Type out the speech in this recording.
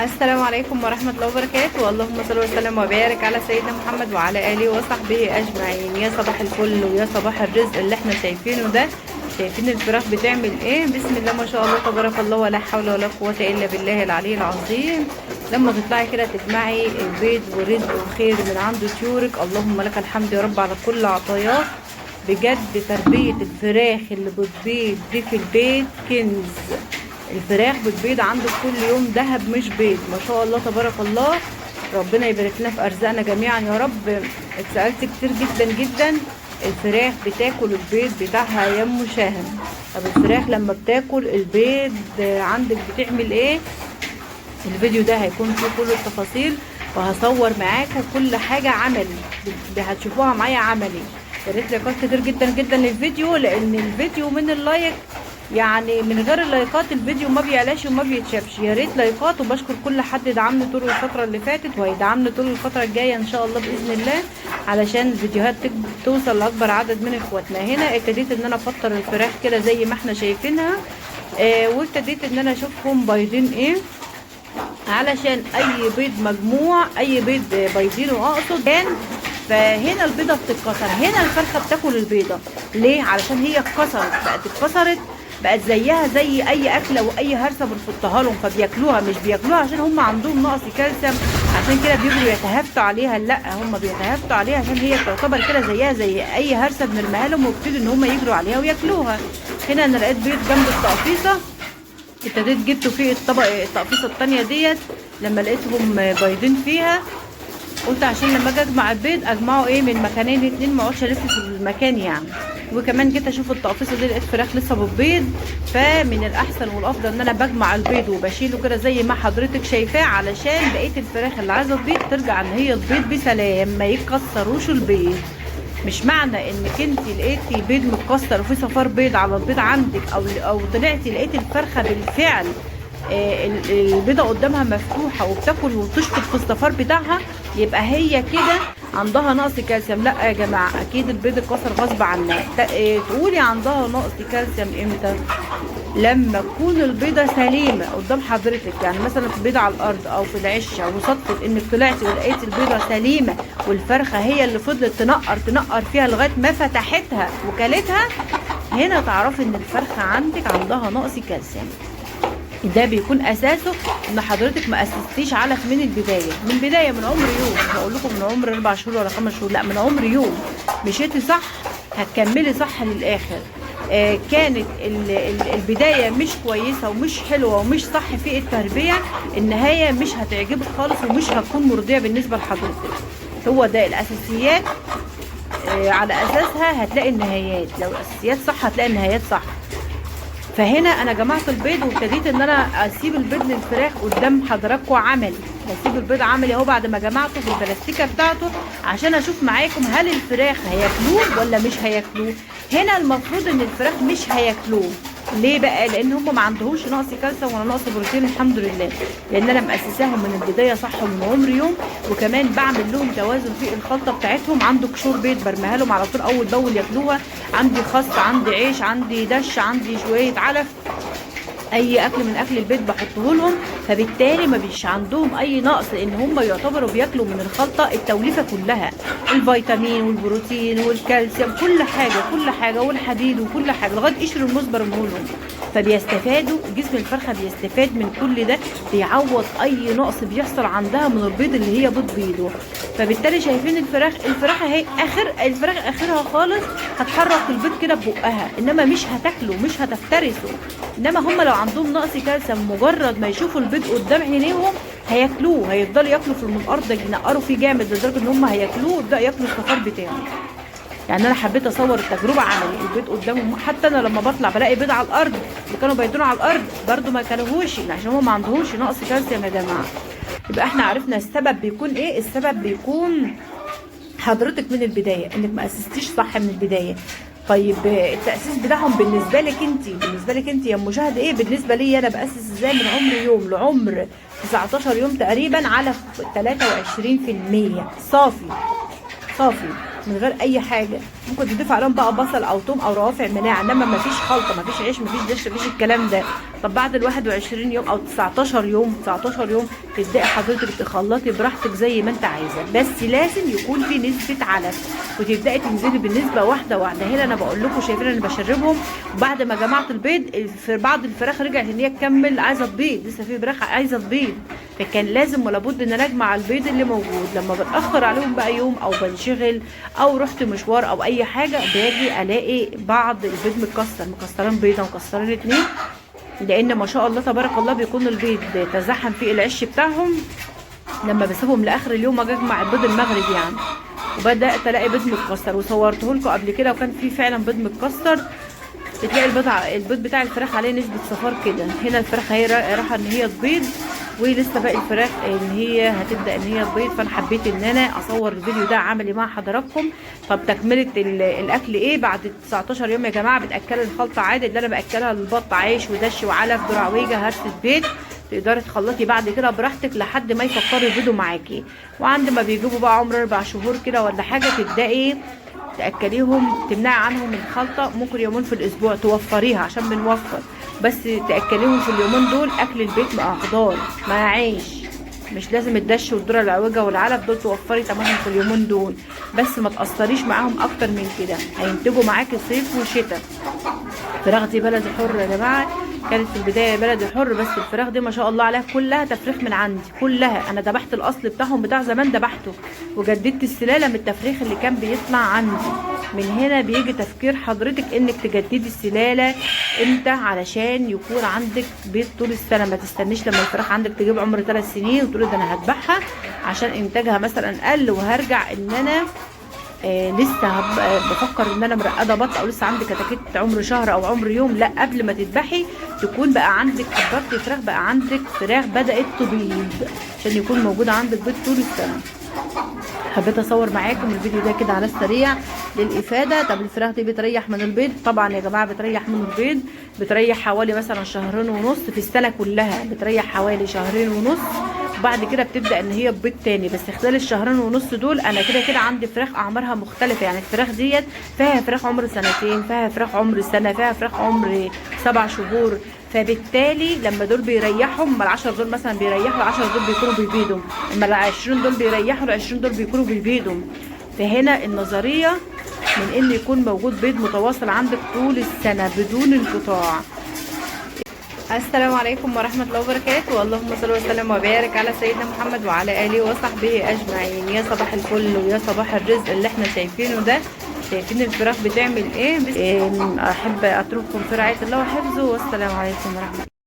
السلام عليكم ورحمة الله وبركاته. اللهم صل وسلم وبارك على سيدنا محمد وعلى آله وصحبه أجمعين. يا صباح الفل ويا صباح الرزق اللي احنا شايفينه ده. شايفين الفراخ بتعمل ايه؟ بسم الله ما شاء الله تبارك الله، ولا حول ولا قوة إلا بالله العلي العظيم. لما تطلعي كده تجمعي البيض ورزق وخير من عند طيورك، اللهم لك الحمد يا رب على كل عطاياك. بجد تربية الفراخ اللي بتبيض دي في البيت كنز. الفراخ بتبيض عندك كل يوم ذهب مش بيض، ما شاء الله تبارك الله. ربنا يبارك لنا في ارزاقنا جميعا يا رب. اتسالت كتير جدا جدا، الفراخ بتاكل البيض بتاعها يا ام شاهد؟ طب الفراخ لما بتاكل البيض عندك بتعمل ايه؟ الفيديو ده هيكون فيه كل التفاصيل، وهصور معاكم كل حاجة عملي، هتشوفوها معايا عملي. يا ريت لايكات كتير جدا جدا للفيديو، لان الفيديو من ال like، يعني من غير اللايكات الفيديو ما بيعلاش وما بيتشافش. يا ريت لايكات، وبشكر كل حد دعمني طول الفترة اللي فاتت وهيدعمني طول الفترة الجاية ان شاء الله باذن الله، علشان الفيديوهات توصل لاكبر عدد من اخواتنا. هنا ابتديت ان انا افطر الفراخ كده زي ما احنا شايفينها، وابتديت ان انا اشوفهم بايضين ايه، علشان اي بيض مجموع، اي بيض بيضينه اقصد كان. فهنا البيضة بتتكسر، هنا الفرخه بتاكل البيضة ليه؟ علشان هي اتكسرت، بقت اتكسرت، بقت زيها زي اي اكله واي هرسه بنحطها لهم، فبياكلوها. مش بياكلوها عشان هم عندهم نقص كالسيوم عشان كده بيجروا يتهافتوا عليها، لا هم بيتهافتوا عليها عشان هي بتعتبر كده زيها زي اي هرسه بنرميها لهم، ويبتدوا ان هم يجروا عليها وياكلوها. هنا انا لقيت بيض جنب التقفيصه، ابتديت جبته في الطبق التقفيصه التانية ديت. لما لقيتهم بيضين فيها قلت عشان لما اجي اجمع البيض اجمعه ايه من مكانين اتنين، ما اقعدش الف في المكان يعني. وكمان جيت اشوف التقفيصه دي لقيت فراخ لسه بتبيض، فمن الاحسن والافضل ان انا بجمع البيض وبشيله كده زي ما حضرتك شايفاه، علشان بقية الفراخ اللي عايزه تبيض ترجع ان هي تبيض بسلام، ما يكسروش البيض. مش معنى انك انت لقيتي بيض متكسر وفي صفار بيض على البيض عندك، او طلعتي لقيتي الفرخه بالفعل البيضة قدامها مفتوحة وبتاكل وتشفط في الصفار بتاعها، يبقى هي كده عندها نقص كالسيوم. لا يا جماعة، اكيد البيض اتكسر غصب عنها. تقولي عندها نقص كالسيوم امتى؟ لما تكون البيضة سليمة قدام حضرتك، يعني مثلا في بيضة على الارض او في العشه، وصدفه انك طلعتي ولقيتي البيضة سليمة والفرخه هي اللي فضلت تنقر تنقر فيها لغاية ما فتحتها وكلتها، هنا تعرفي ان الفرخه عندك عندها نقص كالسيوم. ده بيكون اساسه ان حضرتك ما اسستيش علف من البداية، من بداية من عمر يوم، مش هقول لكم من عمر 4 شهور ولا 5 شهور، لا من عمر يوم. مشيتي صح هتكملي صح للاخر. كانت البداية مش كويسة ومش حلوة ومش صح في التربية، النهاية مش هتعجبك خالص ومش هتكون مرضية بالنسبة لحضرتك. هو ده الاساسيات، على اساسها هتلاقي النهايات. لو الاساسيات صح هتلاقي النهايات صح. فهنا انا جمعت البيض وابتديت ان انا اسيب البيض للفراخ قدام حضراتكم عملي. هسيب البيض عملي اهو بعد ما جمعته في البلاستيكه بتاعته، عشان اشوف معاكم هل الفراخ هياكلوه ولا مش هياكلوه. هنا المفروض ان الفراخ مش هياكلوه. ليه بقى؟ لان هم ما عندهمش نقص كالسيوم ولا نقص بروتين الحمد لله، لان انا مأسساهم من البداية صح ومن عمر يوم. وكمان بعمل لهم توازن في الخلطة بتاعتهم. عندي قشور بيض برميها لهم على طول اول باول ياكلوها، عندي خس، عندي عيش، عندي دش، عندي شوية علف، اي اكل من اكل البيت بحطه لهم. فبالتالي ما بيش عندهم اي نقص، لان هم يعتبروا بياكلوا من الخلطة التوليفه كلها، الفيتامين والبروتين والكالسيوم، كل حاجة كل حاجة، والحديد وكل حاجة، لغاية قشر الموز برميه لهم. فبيستفادوا، جسم الفرخه بيستفاد من كل ده، بيعوض اي نقص بيحصل عندها من البيض اللي هي بتبيضه. فبالتالي شايفين الفراخ، الفراخ اهي اخر الفراخ اخرها خالص هتحرك البيض كده ببقها، انما مش هتاكله، مش هتفترسه. انما هم لو عندهم نقص كالسيوم مجرد ما يشوفوا البيض قدام عينيهم هياكلوه، هيفضلوا ياكلوا في المنقار ده، ينقروا فيه جامد لدرجة ان هم هياكلوه ويبداوا ياكلوا الصفار بتاعه. يعني انا حبيت اصور التجربة عملي، البيض قدامهم. حتى انا لما بطلع بلاقي بيض على الارض، اللي كانوا بيضونه على الارض برده ما كلوهوش، عشان هم ما عندهمش نقص كالسيوم يا جماعة. يبقى احنا عرفنا السبب بيكون ايه. السبب بيكون حضرتك من البداية انك ما اسستيش صح من البداية. طيب التاسيس بتاعهم بالنسبة لك انت، بالنسبة لك انت يا مشاهده ايه؟ بالنسبة لي انا باسس ازاي من عمر يوم لعمر 19 يوم تقريبا على 23% صافي صافي. من غير اي حاجة. ممكن تضيف عليهم بقى بصل او توم او روافع مناعة، انما مفيش خلطه، مفيش عيش، مفيش دش، مفيش الكلام ده. طب بعد ال 21 يوم او 19 يوم، 19 يوم تبداي حضرتك تخلطي براحتك زي ما انت عايزه، بس لازم يكون في نسبه علف، وتبداي تنزلي بالنسبة واحدة واحدة. هنا انا بقول لكم شايفين انا بشربهم، وبعد ما جمعت البيض في بعض الفراخ رجعت ان هي تكمل عايزه تبيض، لسه في فراخ عايزه تبيض، فكان لازم ولا بد ان انا اجمع البيض اللي موجود. لما بتاخر عليهم بقى يوم او بنشغل او رحت مشوار او اي حاجة، باجي الاقي بعض البيض متكسر، مكسرين بيضة، مكسرين 2، لان ما شاء الله تبارك الله بيكون البيض تزاحم فيه العش بتاعهم. لما بسيبهم لاخر اليوم اجي اجمع البيض المغرب يعني، وبدات الاقي بيض متكسر، وصورته لكم قبل كده وكان في فعلا بيض متكسر. بتلاقي البيض بتاع الفراخ عليه نسبه صفار كده. هنا الفراخ هي رايحة ان هي تبيض، ولسه باقي الفراخ ان هي هتبدا ان هي تبيض. فانا حبيت ان انا اصور الفيديو ده عملي مع حضراتكم. طب تكمله الاكل ايه بعد 19 يوم يا جماعة؟ بتاكلي الخلطة عادي اللي انا باكلها للبط، عيش ودش وعلف ذره هرسه بيض. تقدري تخلطي بعد كده براحتك لحد ما يفكروا يبيضوا معاكي. وعند ما بيجيبوا بقى عمر 4 شهور كده ولا حاجة، تبداي تاكليهم، تمنعي عنهم الخلطة ممكن يومين في الاسبوع توفريها عشان بنوفر، بس تاكليهم في اليومين دول اكل البيت مع خضار مع عيش، مش لازم الدش والذرة العوجه والعلف دول، توفري تمامهم في اليومين دول، بس ما تقصريش معاهم اكتر من كده، هينتجوا معاكي صيف وشتاء. الفراخ دي بلدي حر يا جماعة، كانت في البداية بلدي حر، بس الفراخ دي ما شاء الله عليها كلها تفريخ من عندي، كلها انا ذبحت الاصل بتاعهم بتاع زمان، ذبحته وجددت السلالة من التفريخ اللي كان بيطلع عندي. من هنا بيجي تفكير حضرتك انك تجددي السلالة امتى، علشان يكون عندك بيض طول السنة. ما تستنيش لما الفراخ عندك تجيب عمر 3 سنين وتقولي ده انا هذبحها عشان انتاجها مثلا قل، وهرجع ان انا لسه بفكر ان انا مرقده بط، او لسه عندي كتاكيت عمر شهر او عمر يوم. لا، قبل ما تذبحي تكون بقى عندك كبرتي فراخ، بقى عندك فراخ بدات تبيض، عشان يكون موجود عندك بيض طول السنة. حبيت اصور معاكم الفيديو ده كده على السريع للافاده. طب الفراخ دي بتريح من البيض؟ طبعا يا جماعة بتريح من البيض، بتريح حوالي مثلا 2.5 شهر في السنة كلها، بتريح حوالي 2.5 شهر، وبعد كده بتبدا ان هي تبيض تاني. بس خلال 2.5 شهر دول انا كده كده عندي فراخ اعمارها مختلفة، يعني الفراخ ديت فيها فراخ عمر 2 سنين، فيها فراخ عمر سنة، فيها فراخ عمر 7 شهور. فبالتالي لما دول بيريحوا، اما ال10 دول مثلا بيريحوا، ال10 دول بيكونوا بيبيضوا، اما ال20 دول بيريحوا، ال20 دول بيكونوا بيبيضوا. فهنا النظرية من ان يكون موجود بيض متواصل عندك طول السنة بدون انقطاع. السلام عليكم ورحمة الله وبركاته، اللهم صل وسلم وبارك على سيدنا محمد وعلى آله وصحبه أجمعين. يا صباح الفل ويا صباح الرزق اللي احنا شايفينه ده، شايفين الفراخ بتعمل ايه؟ احب اترككم في رعاية الله وحفظه، والسلام عليكم ورحمة الله.